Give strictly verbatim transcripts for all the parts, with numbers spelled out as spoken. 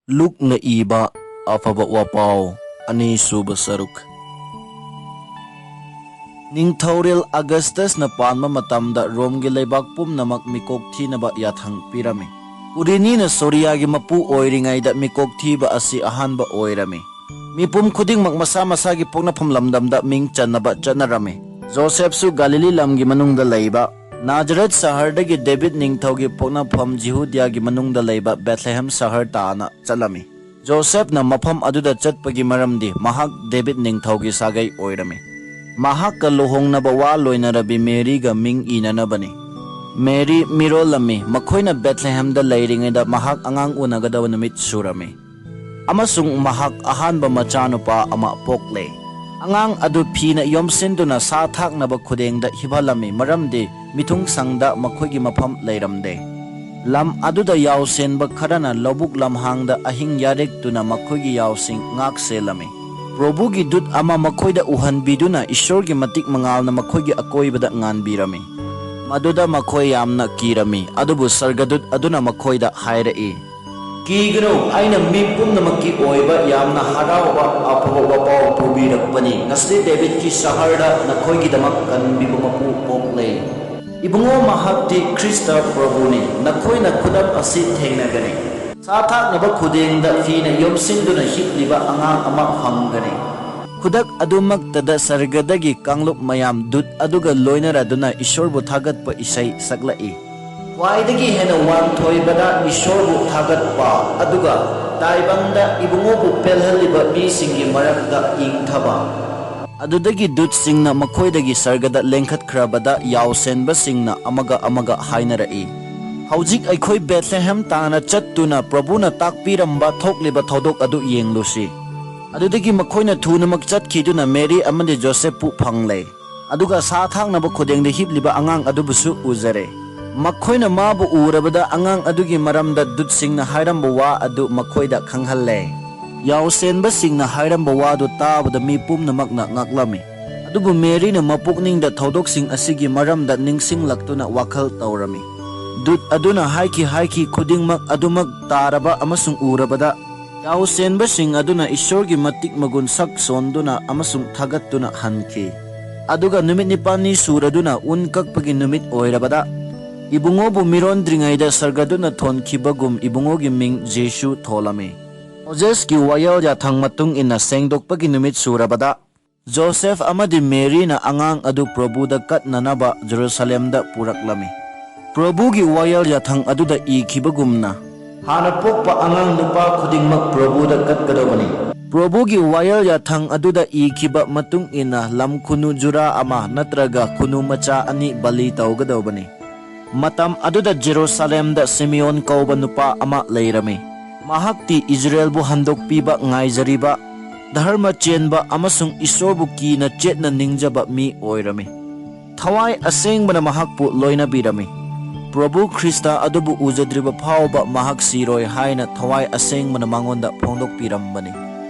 ꯂꯨꯛꯅ ꯏꯕ ꯑꯐꯕ ꯋꯥꯄꯥꯎ, ꯑꯅꯤꯁꯨꯕ ꯁꯔꯨꯛ꯫ ꯅꯤꯡꯊꯧꯔꯦꯜ ꯑꯒꯁꯇꯁꯅ ꯄꯥꯟꯕ ꯃꯇꯝꯗ ꯔꯣꯝꯒꯤ ꯂꯩꯕꯥꯛ ꯄꯨꯝꯅꯃꯛ ꯃꯤꯀꯣꯛ ꯊꯤꯅꯕ ꯌꯥꯊꯪ ꯄꯤꯔꯝꯃꯤ꯫ ꯀꯨꯔꯤꯅꯤꯅ ꯁꯣꯔꯤꯌꯥꯒꯤ ꯃꯄꯨ ꯑꯣꯏꯔꯤꯉꯩꯗ ꯃꯤꯀꯣꯛ ꯊꯤꯕ ꯑꯁꯤ ꯑꯍꯥꯟꯕ ꯑꯣꯏꯔꯝꯃꯤ꯫ ꯃꯤꯄꯨꯝ ꯈꯨꯗꯤꯡꯃꯛ ꯃꯁꯥ ꯃꯁꯥꯒꯤ ꯄꯣꯛꯅꯐꯝ ꯂꯝꯗꯝꯗ ꯃꯤꯡ ꯆꯟꯅꯕ ꯆꯠꯅꯔꯝꯃꯤ꯫ ꯖꯣꯁꯦꯐꯁꯨ ꯒꯥꯂꯤꯂꯤ ꯂꯝꯒꯤ ꯃꯅꯨꯡꯗ ꯂꯩꯕ ꯅꯥꯖꯔꯦꯠ ꯁꯍꯔꯗꯒꯤ ꯗꯦꯕꯤꯠ ꯅꯤꯡꯊꯧꯒꯤ ꯄꯣꯛꯅꯐꯝ ꯖꯤꯍꯨꯗꯤꯌꯥꯒꯤ ꯃꯅꯨꯡꯗ ꯂꯩꯕ ꯕꯦꯊꯂꯦꯍꯦꯝ ꯁꯍꯔ ꯇꯥꯅ ꯆꯠꯂꯝꯃꯤ꯫ ꯖꯣꯁꯦꯐꯅ ꯃꯐꯝ ꯑꯗꯨꯗ ꯆꯠꯄꯒꯤ ꯃꯔꯝꯗꯤ ꯃꯍꯥꯛ ꯗꯦꯕꯤꯠ ꯅꯤꯡꯊꯧꯒꯤ ꯁꯥꯒꯩ ꯑꯣꯏꯔꯝꯃꯤ꯫ ꯃꯍꯥꯛꯀ ꯂꯨꯍꯣꯡꯅꯕ ꯋꯥ ꯂꯣꯏꯅꯔꯕꯤ ꯃꯦꯔꯤꯒ ꯃꯤꯡ ꯏꯅꯅꯕꯅꯤ꯫ ꯃꯦꯔꯤ ꯃꯤꯔꯣꯜꯂꯝꯃꯤ꯫ ꯃꯈꯣꯏꯅ ꯕꯦꯊꯂꯦꯍꯦꯝꯗ ꯂꯩꯔꯤꯉꯩꯗ ꯃꯍꯥꯛ ꯑꯉꯥꯡ ꯎꯅꯒꯗꯕ ꯅꯨꯃꯤꯠ ꯁꯨꯔꯝꯃꯤ꯫ ꯑꯃꯁꯨꯡ ꯃꯍꯥꯛ ꯑꯍꯥꯟꯕ ꯃꯆꯥꯅꯨꯄꯥ ꯑꯃ ꯄꯣꯛꯂꯦ꯫ ꯑꯉꯥꯡ ꯑꯗꯨ ꯐꯤꯅ ꯌꯣꯝꯁꯤꯟꯗꯨꯅ ꯁꯥ ꯊꯥꯛꯅꯕ ꯈꯨꯗꯦꯡꯗ ꯍꯤꯞꯍꯜꯂꯝꯃꯤ, ꯃꯔꯝꯗꯤ ꯃꯤꯊꯨꯡ ꯁꯪꯗ ꯃꯈꯣꯏꯒꯤ ꯃꯐꯝ ꯂꯩꯔꯝꯗꯦ꯫ ꯂꯝ ꯑꯗꯨꯗ ꯌꯥꯎꯁꯦꯟꯕ ꯈꯔꯅ ꯂꯧꯕꯨꯛ ꯂꯝꯍꯥꯡꯗ ꯑꯍꯤꯡ ꯌꯥꯔꯦꯛꯇꯨꯅ ꯃꯈꯣꯏꯒꯤ ꯌꯥꯎꯁꯤꯡ ꯉꯥꯛ ꯁꯦꯜꯂꯝꯃꯤ꯫ ꯄ꯭ꯔꯚꯨꯒꯤ ꯗꯨꯠ ꯑꯃ ꯃꯈꯣꯏꯗ ꯎꯍꯟꯕꯤꯗꯨꯅ ꯏꯁꯣꯔꯒꯤ ꯃꯇꯤꯛ ꯃꯉꯥꯜꯅ ꯃꯈꯣꯏꯒꯤ ꯑꯀꯣꯏꯕꯗ ꯉꯥꯟꯕꯤꯔꯝꯃꯤ꯫ ꯃꯗꯨꯗ ꯃꯈꯣꯏ ꯌꯥꯝꯅ ꯀꯤꯔꯝꯃꯤ, ꯑꯗꯨꯕꯨ ꯁꯔꯒꯗꯨꯠ ꯑꯗꯨꯅ ꯃꯈꯣꯏꯗ ꯍꯥꯏꯔꯛꯏ, "ꯀꯤꯒꯅꯨ, ꯑꯩꯅ ꯃꯤ ꯄꯨꯝꯅꯃꯛꯀꯤ ꯑꯣꯏꯕ ꯌꯥꯝꯅ ꯍꯔꯥꯎꯕ ꯑꯐꯕ ꯋꯥꯄꯥꯎ ꯄꯨꯕꯤꯔꯛꯄꯅꯤ꯫ ꯉꯁꯤ ꯗꯦꯕꯤꯠꯀꯤ ꯁꯍꯔꯗ ꯅꯈꯣꯏꯒꯤꯗꯃꯛ ꯀꯟꯕꯤꯕ ꯃꯄꯨ ꯄꯣꯛꯂꯦ꯫ ꯏꯕꯨꯡꯉꯣ, ꯃꯍꯥꯛꯇꯤ ꯈ꯭ꯔꯤꯁꯇ ꯄ꯭ꯔꯚꯨꯅꯤ꯫ ꯅꯈꯣꯏꯅ ꯈꯨꯗꯝ ꯑꯁꯤ ꯊꯦꯡꯅꯒꯅꯤ꯫ ꯁꯥ ꯊꯥꯛꯅꯕ ꯈꯨꯗꯦꯡꯗ ꯐꯤꯅ ꯌꯣꯝꯁꯤꯟꯗꯨꯅ ꯍꯤꯞꯂꯤꯕ ꯑꯉꯥꯡ ꯑꯃ ꯐꯪꯒꯅꯤ꯫" ꯈꯨꯗꯛ ꯑꯗꯨꯃꯛꯇꯗ ꯁꯔꯒꯗꯒꯤ ꯀꯥꯡꯂꯨꯞ ꯃꯌꯥꯝ ꯗꯨꯠ ꯑꯗꯨꯒ ꯂꯣꯏꯅꯔꯗꯨꯅ ꯏꯁꯣꯔꯕꯨ ꯊꯥꯒꯠꯄ ꯏꯁꯩ ꯁꯛꯂꯛꯏ꯫ ꯈ꯭ꯋꯥꯏꯗꯒꯤ ꯍꯦꯟꯅ ꯋꯥꯡꯊꯣꯏꯕꯗ ꯏꯁꯣꯔꯕꯨ ꯊꯥꯒꯠꯄ, ꯑꯗꯨꯒ ꯇꯥꯏꯕꯪꯗ ꯏꯕꯨꯡꯉꯣꯕꯨ ꯄꯦꯜꯍꯜꯂꯤꯕ ꯃꯤꯁꯤꯡꯒꯤ ꯃꯔꯛꯇ ꯏꯪꯊꯕ꯫ ꯑꯗꯨꯗꯒꯤ ꯗꯨꯠꯁꯤꯡꯅ ꯃꯈꯣꯏꯗꯒꯤ ꯁꯔꯒꯗ ꯂꯦꯡꯈꯠꯈ꯭ꯔꯕꯗ ꯌꯥꯎꯁꯦꯟꯕꯁꯤꯡꯅ ꯑꯃꯒ ꯑꯃꯒ ꯍꯥꯏꯅꯔꯛꯏ, "ꯍꯧꯖꯤꯛ ꯑꯩꯈꯣꯏ ꯕꯦꯊꯂꯦꯍꯦꯝ ꯇꯥꯟꯅ ꯆꯠꯇꯨꯅ ꯄ꯭ꯔꯚꯨꯅ ꯇꯥꯛꯄꯤꯔꯝꯕ ꯊꯣꯛꯂꯤꯕ ꯊꯧꯗꯣꯛ ꯑꯗꯨ ꯌꯦꯡꯂꯨꯁꯤ꯫" ꯑꯗꯨꯗꯒꯤ ꯃꯈꯣꯏꯅ ꯊꯨꯅꯃꯛ ꯆꯠꯈꯤꯗꯨꯅ ꯃꯦꯔꯤ ꯑꯃꯗꯤ ꯖꯣꯁꯦꯐꯄꯨ ꯐꯪꯂꯦ꯫ ꯑꯗꯨꯒ ꯁꯥ ꯊꯥꯛꯅꯕ ꯈꯨꯗꯦꯡꯗ ꯍꯤꯞꯂꯤꯕ ꯑꯉꯥꯡ ꯑꯗꯨꯕꯨꯁꯨ ꯎꯖꯔꯦ꯫ ꯃꯈꯣꯏꯅ ꯃꯥꯕꯨ ꯎꯔꯕꯗ ꯑꯉꯥꯡ ꯑꯗꯨꯒꯤ ꯃꯔꯝꯗ ꯗꯨꯠꯁꯤꯡꯅ ꯍꯥꯏꯔꯝꯕ ꯋꯥ ꯑꯗꯨ ꯃꯈꯣꯏꯗ ꯈꯪꯍꯜꯂꯦ꯫ ꯌꯥꯎꯁꯦꯟꯕꯁꯤꯡꯅ ꯍꯥꯏꯔꯝꯕ ꯋꯥꯗꯨ ꯇꯥꯕꯗ ꯃꯤ ꯄꯨꯝꯅꯃꯛꯅ ꯉꯛꯂꯝꯃꯤ꯫ ꯑꯗꯨꯕꯨ ꯃꯦꯔꯤꯅ ꯃꯄꯨꯛꯅꯤꯡꯗ ꯊꯧꯗꯣꯛꯁꯤꯡ ꯑꯁꯤꯒꯤ ꯃꯔꯝꯗ ꯅꯤꯡꯁꯤꯡꯂꯛꯇꯨꯅ ꯋꯥꯈꯜ ꯇꯧꯔꯝꯃꯤ꯫ ꯗꯨꯠ ꯑꯗꯨꯅ ꯍꯥꯏꯈꯤ ꯍꯥꯏꯈꯤ ꯈꯨꯗꯤꯡꯃꯛ ꯑꯗꯨꯃꯛ ꯇꯥꯔꯕ ꯑꯃꯁꯨꯡ ꯎꯔꯕꯗ, ꯌꯥꯎꯁꯦꯟꯕꯁꯤꯡ ꯑꯗꯨꯅ ꯏꯁꯣꯔꯒꯤ ꯃꯇꯤꯛ ꯃꯒꯨꯟ ꯁꯛ ꯁꯣꯟꯗꯨꯅ ꯑꯃꯁꯨꯡ ꯊꯥꯒꯠꯇꯨꯅ ꯍꯟꯈꯤ꯫ ꯑꯗꯨꯒ ꯅꯨꯃꯤꯠ ꯅꯤꯄꯥꯜꯅꯤ ꯁꯨꯔꯗꯨꯅ ꯎꯟ ꯀꯛꯄꯒꯤ ꯅꯨꯃꯤꯠ ꯑꯣꯏꯔꯕꯗ, ꯏꯕꯨꯡꯉꯣꯕꯨ ꯃꯤꯔꯣꯟꯗ꯭ꯔꯤꯉꯩꯗ ꯁꯔꯒꯗꯨꯅ ꯊꯣꯟꯈꯤꯕꯒꯨꯝ ꯏꯕꯨꯡꯉꯣꯒꯤ ꯃꯤꯡ ꯖꯤꯁꯨ ꯊꯣꯜꯂꯝꯃꯤ꯫ ꯃꯣꯖꯦꯁꯀꯤ ꯋꯥꯌꯦꯜ ꯌꯥꯊꯪ ꯃꯇꯨꯡ ꯏꯟꯅ ꯁꯦꯡꯗꯣꯛꯄꯒꯤ ꯅꯨꯃꯤꯠ ꯁꯨꯔꯕꯗ, ꯖꯣꯁꯦꯐ ꯑꯃꯗꯤ ꯃꯦꯔꯤꯅ ꯑꯉꯥꯡ ꯑꯗꯨ ꯄ꯭ꯔꯚꯨꯗ ꯀꯠꯅꯅꯕ ꯖꯦꯔꯨꯁꯥꯂꯦꯝꯗ ꯄꯨꯔꯛꯂꯝꯃꯤ꯫ ꯄ꯭ꯔꯚꯨꯒꯤ ꯋꯥꯌꯦꯜ ꯌꯥꯊꯪ ꯑꯗꯨꯗ ꯏꯈꯤꯕꯒꯨꯝꯅ, ꯍꯥꯟꯅ ꯄꯣꯛꯄ ꯑꯉꯥꯡ ꯅꯨꯄꯥ ꯈꯨꯗꯤꯡꯃꯛ ꯄ꯭ꯔꯚꯨꯗ ꯀꯠꯀꯗꯕꯅꯤ꯫ ꯄ꯭ꯔꯚꯨꯒꯤ ꯋꯥꯌꯦꯜ ꯌꯥꯊꯪ ꯑꯗꯨꯗ ꯏꯈꯤꯕ ꯃꯇꯨꯡ ꯏꯟꯅ ꯂꯝ ꯈꯨꯅꯨ ꯖꯨꯔꯥ ꯑꯃ ꯅꯠꯇ꯭ꯔꯒ ꯈꯨꯅꯨ ꯃꯆꯥ ꯑꯅꯤ ꯕꯂꯤ ꯇꯧꯒꯗꯧꯕꯅꯤ꯫ ꯃꯇꯝ ꯑꯗꯨꯗ ꯖꯦꯔꯨꯁꯥꯂꯦꯝꯗ ꯁꯤꯃꯤꯌꯣꯟ ꯀꯧꯕ ꯅꯨꯄꯥ ꯑꯃ ꯂꯩꯔꯝꯃꯤ꯫ ꯃꯍꯥꯛꯇꯤ ꯏꯖꯔꯦꯜꯕꯨ ꯍꯟꯗꯣꯛꯄꯤꯕ ꯉꯥꯏꯖꯔꯤꯕ, ꯙꯔꯃ ꯆꯦꯟꯕ ꯑꯃꯁꯨꯡ ꯏꯁꯣꯔꯕꯨ ꯀꯤꯅ ꯆꯦꯠꯅ ꯅꯤꯡꯖꯕ ꯃꯤ ꯑꯣꯏꯔꯝꯃꯤ꯫ ꯊꯋꯥꯏ ꯑꯁꯦꯡꯕꯅ ꯃꯍꯥꯛꯄꯨ ꯂꯣꯏꯅꯕꯤꯔꯝꯃꯤ꯫ ꯄ꯭ꯔꯚꯨ ꯈ꯭ꯔꯤꯁꯇ ꯑꯗꯨꯕꯨ ꯎꯖꯗ꯭ꯔꯤꯕ ꯐꯥꯎꯕ ꯃꯍꯥꯛ ꯁꯤꯔꯣꯏ ꯍꯥꯏꯅ ꯊꯋꯥꯏ ꯑꯁꯦꯡꯕꯅ ꯃꯉꯣꯟꯗ ꯐꯣꯡꯗꯣꯛꯄꯤꯔꯝꯕꯅꯤ꯫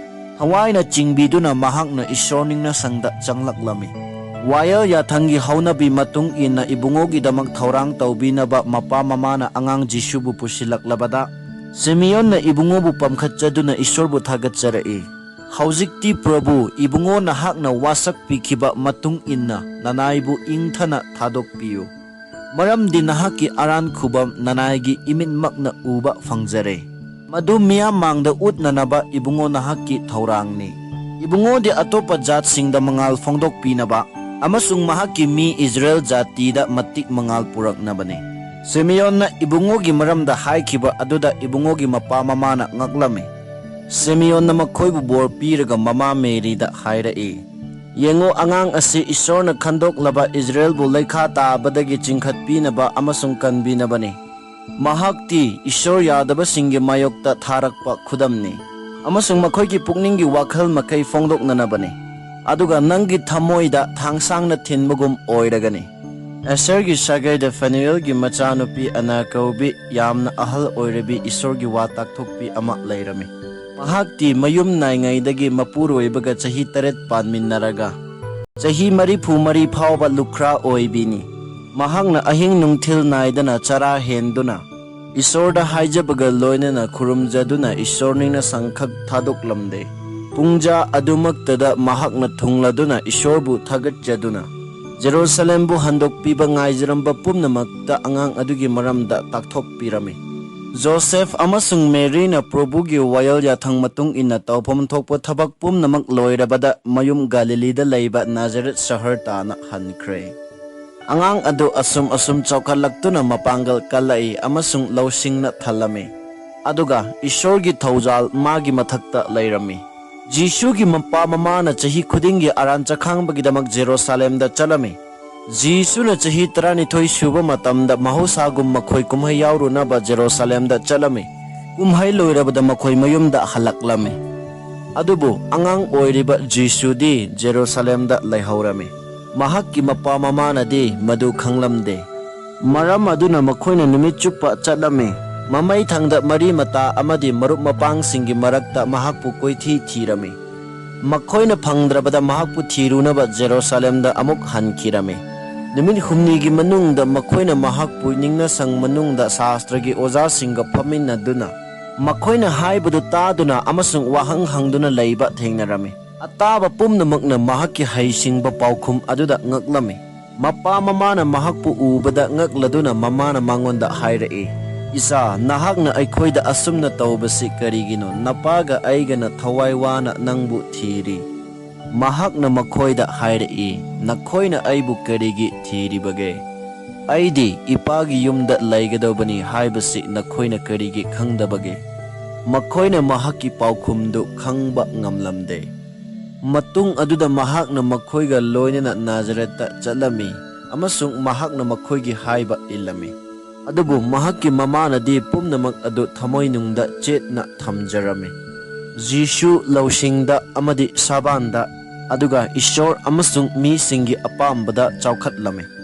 ꯊꯋꯥꯏꯅ ꯆꯤꯡꯕꯤꯗꯨꯅ ꯃꯍꯥꯛꯅ ꯏꯁꯣꯔ ꯅꯤꯡꯅꯁꯪꯗ ꯆꯪꯂꯛꯂꯝꯃꯤ꯫ ꯋꯥꯌꯦꯜ ꯌꯥꯊꯪꯒꯤ ꯍꯧꯅꯕꯤ ꯃꯇꯨꯡ ꯏꯟꯅ ꯏꯕꯨꯡꯉꯣꯒꯤꯗꯃꯛ ꯊꯧꯔꯥꯡ ꯇꯧꯕꯤꯅꯕ ꯃꯄꯥ ꯃꯃꯥꯅ ꯑꯉꯥꯡ ꯖꯤꯁꯨꯕꯨ ꯄꯨꯁꯤꯜꯂꯛꯂꯕꯗ, ꯁꯤꯃꯤꯌꯣꯟꯅ ꯏꯕꯨꯡꯉꯣꯕꯨ ꯄꯝꯈꯠꯆꯗꯨꯅ ꯏꯁꯣꯔꯕꯨ ꯊꯥꯒꯠꯆꯔꯛꯏ꯫ ꯍꯧꯖꯤꯛꯇꯤ ꯄ꯭ꯔꯚꯨ, ꯏꯕꯨꯡꯉꯣ ꯅꯍꯥꯛꯅ ꯋꯥꯁꯛꯄꯤꯈꯤꯕ ꯃꯇꯨꯡ ꯏꯟꯅ ꯅꯅꯥꯏꯕꯨ ꯏꯪꯊꯅ ꯊꯥꯗꯣꯛꯄꯤꯌꯨ꯫ ꯃꯔꯝꯗꯤ ꯅꯍꯥꯛꯀꯤ ꯑꯔꯥꯟ ꯈꯨꯕꯝ ꯅꯅꯥꯏꯒꯤ ꯏꯃꯤꯠꯃꯛꯅ ꯎꯕ ꯐꯪꯖꯔꯦ꯫ ꯃꯗꯨ ꯃꯤꯌꯥꯝ ꯃꯥꯡꯗ ꯎꯠꯅꯅꯕ ꯏꯕꯨꯡꯉꯣ ꯅꯍꯥꯛꯀꯤ ꯊꯧꯔꯥꯡꯅꯤ꯫ ꯏꯕꯨꯡꯉꯣꯗꯤ ꯑꯇꯣꯞꯄ ꯖꯥꯠꯁꯤꯡꯗ ꯃꯉꯥꯜ ꯐꯣꯡꯗꯣꯛꯄꯤꯅꯕ ꯑꯃꯁꯨꯡ ꯃꯍꯥꯛꯀꯤ ꯃꯤ ꯏꯖꯔꯦꯜ ꯖꯥꯇꯤꯗ ꯃꯇꯤꯛ ꯃꯉꯥꯜ ꯄꯨꯔꯛꯅꯕꯅꯤ꯫ ꯁꯤꯃꯤꯌꯣꯟꯅ ꯏꯕꯨꯡꯉꯣꯒꯤ ꯃꯔꯝꯗ ꯍꯥꯏꯈꯤꯕ ꯑꯗꯨꯗ ꯏꯕꯨꯡꯉꯣꯒꯤ ꯃꯄꯥ ꯃꯃꯥꯅ ꯉꯛꯂꯝꯃꯤ꯫ ꯁꯤꯃꯤꯌꯣꯟꯅ ꯃꯈꯣꯏꯕꯨ ꯕꯣꯔ ꯄꯤꯔꯒ ꯃꯃꯥ ꯃꯦꯔꯤꯗ ꯍꯥꯏꯔꯛꯏ, "ꯌꯦꯡꯉꯨ, ꯑꯉꯥꯡ ꯑꯁꯤ ꯏꯁꯣꯔꯅ ꯈꯟꯗꯣꯛꯂꯕ ꯏꯖꯔꯦꯜꯕꯨ ꯂꯩꯈꯥ ꯇꯥꯕꯗꯒꯤ ꯆꯤꯡꯈꯠꯄꯤꯅꯕ ꯑꯃꯁꯨꯡ ꯀꯟꯕꯤꯅꯕꯅꯤ꯫ ꯃꯍꯥꯛꯇꯤ ꯏꯁꯣꯔ ꯌꯥꯗꯕꯁꯤꯡꯒꯤ ꯃꯥꯌꯣꯛꯇ ꯊꯥꯔꯛꯄ ꯈꯨꯗꯝꯅꯤ ꯑꯃꯁꯨꯡ ꯃꯈꯣꯏꯒꯤ ꯄꯨꯛꯅꯤꯡꯒꯤ ꯋꯥꯈꯜ ꯃꯈꯩ ꯐꯣꯡꯗꯣꯛꯅꯅꯕꯅꯤ꯫ ꯑꯗꯨꯒ ꯅꯪꯒꯤ ꯊꯃꯣꯏꯗ ꯊꯥꯡꯁꯥꯡꯅ ꯊꯤꯟꯕꯒꯨꯝ ꯑꯣꯏꯔꯒꯅꯤ꯫" ꯑꯦꯁꯔꯒꯤ ꯁꯥꯒꯩꯗ ꯐꯅꯨꯌꯦꯜꯒꯤ ꯃꯆꯥꯅꯨꯄꯤ ꯑꯅꯥ ꯀꯧꯕꯤ ꯌꯥꯝꯅ ꯑꯍꯜ ꯑꯣꯏꯔꯕꯤ ꯏꯁꯣꯔꯒꯤ ꯋꯥ ꯇꯥꯛꯊꯣꯛꯄꯤ ꯑꯃ ꯂꯩꯔꯝꯃꯤ꯫ ꯃꯍꯥꯛꯇꯤ ꯃꯌꯨꯝ ꯅꯥꯏꯉꯩꯗꯒꯤ ꯃꯄꯨꯔꯣꯏꯕꯒ ꯆꯍꯤ ꯇꯔꯦꯠ ꯄꯥꯟꯃꯤꯟꯅꯔꯒ ꯆꯍꯤ ꯃꯔꯤꯐꯨ ꯃꯔꯤ ꯐꯥꯎꯕ ꯂꯨꯈ꯭ꯔꯥ ꯑꯣꯏꯕꯤꯅꯤ꯫ ꯃꯍꯥꯛꯅ ꯑꯍꯤꯡ ꯅꯨꯡꯊꯤꯜ ꯅꯥꯏꯗꯅ ꯆꯔꯥ ꯍꯦꯟꯗꯨꯅ ꯏꯁꯣꯔꯗ ꯍꯥꯏꯖꯕꯒ ꯂꯣꯏꯅꯅ ꯈꯨꯔꯨꯝꯖꯗꯨꯅ ꯏꯁꯣꯔ ꯅꯤꯡꯅ ꯁꯪꯈꯛ ꯊꯥꯗꯣꯛꯂꯝꯗꯦ꯫ ꯄꯨꯡꯖꯥ ꯑꯗꯨꯃꯛꯇꯗ ꯃꯍꯥꯛꯅ ꯊꯨꯡꯂꯗꯨꯅ ꯏꯁꯣꯔꯕꯨ ꯊꯥꯒꯠꯆꯗꯨꯅ ꯖꯦꯔꯨꯁꯥꯂꯦꯝꯕꯨ ꯍꯟꯗꯣꯛꯄꯤꯕ ꯉꯥꯏꯖꯔꯝꯕ ꯄꯨꯝꯅꯃꯛꯇ ꯑꯉꯥꯡ ꯑꯗꯨꯒꯤ ꯃꯔꯝꯗ ꯇꯥꯛꯊꯣꯛꯄꯤꯔꯝꯃꯤ꯫ ꯖꯣꯁꯦꯐ ꯑꯃꯁꯨꯡ ꯃꯦꯔꯤꯅ ꯄ꯭ꯔꯚꯨꯒꯤ ꯋꯥꯌꯦꯜ ꯌꯥꯊꯪ ꯃꯇꯨꯡ ꯏꯟꯅ ꯇꯧꯐꯝ ꯊꯣꯛꯄ ꯊꯕꯛ ꯄꯨꯝꯅꯃꯛ ꯂꯣꯏꯔꯕꯗ ꯃꯌꯨꯝ ꯒꯥꯂꯤꯂꯤꯗ ꯂꯩꯕ ꯅꯥꯖꯔꯦꯠ ꯁꯍꯔ ꯇꯥꯅ ꯍꯟꯈ꯭ꯔꯦ꯫ ꯑꯉꯥꯡ ꯑꯗꯨ ꯑꯁꯨꯝ ꯑꯁꯨꯝ ꯆꯥꯎꯈꯠꯂꯛꯇꯨꯅ ꯃꯄꯥꯡꯒꯜ ꯀꯜꯂꯛꯏ ꯑꯃꯁꯨꯡ ꯂꯧꯁꯤꯡꯅ ꯊꯜꯂꯝꯃꯤ꯫ ꯑꯗꯨꯒ ꯏꯁꯣꯔꯒꯤ ꯊꯧꯖꯥꯜ ꯃꯥꯒꯤ ꯃꯊꯛꯇ ꯂꯩꯔꯝꯃꯤ꯫ ꯖꯤꯁꯨꯒꯤ ꯃꯄꯥ ꯃꯃꯥꯅ ꯆꯍꯤ ꯈꯨꯗꯤꯡꯒꯤ ꯑꯔꯥꯟ ꯆꯈꯥꯡꯕꯒꯤꯗꯃꯛ ꯖꯦꯔꯨꯁꯥꯂꯦꯝꯗ ꯆꯠꯂꯝꯃꯤ꯫ ꯖꯤꯁꯨꯅ ꯆꯍꯤ ꯇꯔꯥꯅꯤꯊꯣꯏ ꯁꯨꯕ ꯃꯇꯝꯗ ꯃꯍꯧꯁꯥꯒꯨꯝ ꯃꯈꯣꯏ ꯀꯨꯝꯍꯩ ꯌꯥꯎꯔꯨꯅꯕ ꯖꯦꯔꯨꯁꯥꯂꯦꯝꯗ ꯆꯠꯂꯝꯃꯤ꯫ ꯀꯨꯝꯍꯩ ꯂꯣꯏꯔꯕꯗ ꯃꯈꯣꯏ ꯃꯌꯨꯝꯗ ꯍꯜꯂꯛꯂꯝꯃꯤ꯫ ꯑꯗꯨꯕꯨ ꯑꯉꯥꯡ ꯑꯣꯏꯔꯤꯕ ꯖꯤꯁꯨꯗꯤ ꯖꯦꯔꯨꯁꯥꯂꯦꯝꯗ ꯂꯩꯍꯧꯔꯝꯃꯤ꯫ ꯃꯍꯥꯛꯀꯤ ꯃꯄꯥ ꯃꯃꯥꯅꯗꯤ ꯃꯗꯨ ꯈꯪꯂꯝꯗꯦ꯫ ꯃꯔꯝ ꯑꯗꯨꯅ ꯃꯈꯣꯏꯅ ꯅꯨꯃꯤꯠ ꯆꯨꯞꯄ ꯆꯠꯂꯝꯃꯤ꯫ ꯃꯃꯩ ꯊꯪꯗ ꯃꯔꯤ ꯃꯇꯥ ꯑꯃꯗꯤ ꯃꯔꯨꯞ ꯃꯄꯥꯡꯁꯤꯡꯒꯤ ꯃꯔꯛꯇ ꯃꯍꯥꯛꯄꯨ ꯀꯣꯏꯊꯤ ꯊꯤꯔꯝꯃꯤ꯫ ꯃꯈꯣꯏꯅ ꯐꯪꯗ꯭ꯔꯕꯗ ꯃꯍꯥꯛꯄꯨ ꯊꯤꯔꯨꯅꯕ ꯖꯦꯔꯨꯁꯥꯂꯦꯝꯗ ꯑꯃꯨꯛ ꯍꯟꯈꯤꯔꯝꯃꯤ꯫ ꯅꯨꯃꯤꯠ ꯍꯨꯝꯅꯤꯒꯤ ꯃꯅꯨꯡꯗ ꯃꯈꯣꯏꯅ ꯃꯍꯥꯛꯄꯨ ꯅꯤꯡꯅꯁꯪ ꯃꯅꯨꯡꯗ ꯁꯥꯁꯇ꯭ꯔꯒꯤ ꯑꯣꯖꯥꯁꯤꯡꯒ ꯐꯝꯃꯤꯟꯅꯗꯨꯅ ꯃꯈꯣꯏꯅ ꯍꯥꯏꯕꯗꯨ ꯇꯥꯗꯨꯅ ꯑꯃꯁꯨꯡ ꯋꯥꯍꯪ ꯍꯪꯗꯨꯅ ꯂꯩꯕ ꯊꯦꯡꯅꯔꯝꯃꯤ꯫ ꯑꯇꯥꯕ ꯄꯨꯝꯅꯃꯛꯅ ꯃꯍꯥꯛꯀꯤ ꯍꯩꯁꯤꯡꯕ ꯄꯥꯎꯈꯨꯝ ꯑꯗꯨꯗ ꯉꯛꯂꯝꯃꯤ꯫ ꯃꯄꯥ ꯃꯃꯥꯅ ꯃꯍꯥꯛꯄꯨ ꯎꯕꯗ ꯉꯛꯂꯗꯨꯅ ꯃꯃꯥꯅ ꯃꯉꯣꯟꯗ ꯍꯥꯏꯔꯛꯏ, "ꯏꯆꯥ, ꯅꯍꯥꯛꯅ ꯑꯩꯈꯣꯏꯗ ꯑꯁꯨꯝꯅ ꯇꯧꯕꯁꯤ ꯀꯔꯤꯒꯤꯅꯣ? ꯅꯄꯥꯒ ꯑꯩꯒꯅ ꯊꯋꯥꯏ ꯋꯥꯅ ꯅꯪꯕꯨ ꯊꯤꯔꯤ꯫" ꯃꯍꯥꯛꯅ ꯃꯈꯣꯏꯗ ꯍꯥꯏꯔꯛꯏ, "ꯅꯈꯣꯏꯅ ꯑꯩꯕꯨ ꯀꯔꯤꯒꯤ ꯊꯤꯔꯤꯕꯒꯦ? ꯑꯩꯗꯤ ꯏꯄꯥꯒꯤ ꯌꯨꯝꯗ ꯂꯩꯒꯗꯧꯕꯅꯤ ꯍꯥꯏꯕꯁꯤ ꯅꯈꯣꯏꯅ ꯀꯔꯤꯒꯤ ꯈꯪꯗꯕꯒꯦ?" ꯃꯈꯣꯏꯅ ꯃꯍꯥꯛꯀꯤ ꯄꯥꯎꯈꯨꯝꯗꯨ ꯈꯪꯕ ꯉꯝꯂꯝꯗꯦ꯫ ꯃꯇꯨꯡ ꯑꯗꯨꯗ ꯃꯍꯥꯛꯅ ꯃꯈꯣꯏꯒ ꯂꯣꯏꯅꯅ ꯅꯥꯖꯔꯦꯠꯇ ꯆꯠꯂꯝꯃꯤ ꯑꯃꯁꯨꯡ ꯃꯍꯥꯛꯅ ꯃꯈꯣꯏꯒꯤ ꯍꯥꯏꯕ ꯏꯜꯂꯝꯃꯤ꯫ ꯑꯗꯨꯕꯨ ꯃꯍꯥꯛꯀꯤ ꯃꯃꯥꯅꯗꯤ ꯄꯨꯝꯅꯃꯛ ꯑꯗꯨ ꯊꯃꯣꯏꯅꯨꯡꯗ ꯆꯦꯠꯅ ꯊꯝꯖꯔꯝꯃꯤ꯫ ꯖꯤꯁꯨ ꯂꯧꯁꯤꯡꯗ ꯑꯃꯗꯤ ꯁꯥꯕꯥꯟꯗ, ꯑꯗꯨꯒ ꯏꯁꯣꯔ ꯑꯃꯁꯨꯡ ꯃꯤꯁꯤꯡꯒꯤ ꯑꯄꯥꯝꯕꯗ ꯆꯥꯎꯈꯠꯂꯝꯃꯤ꯫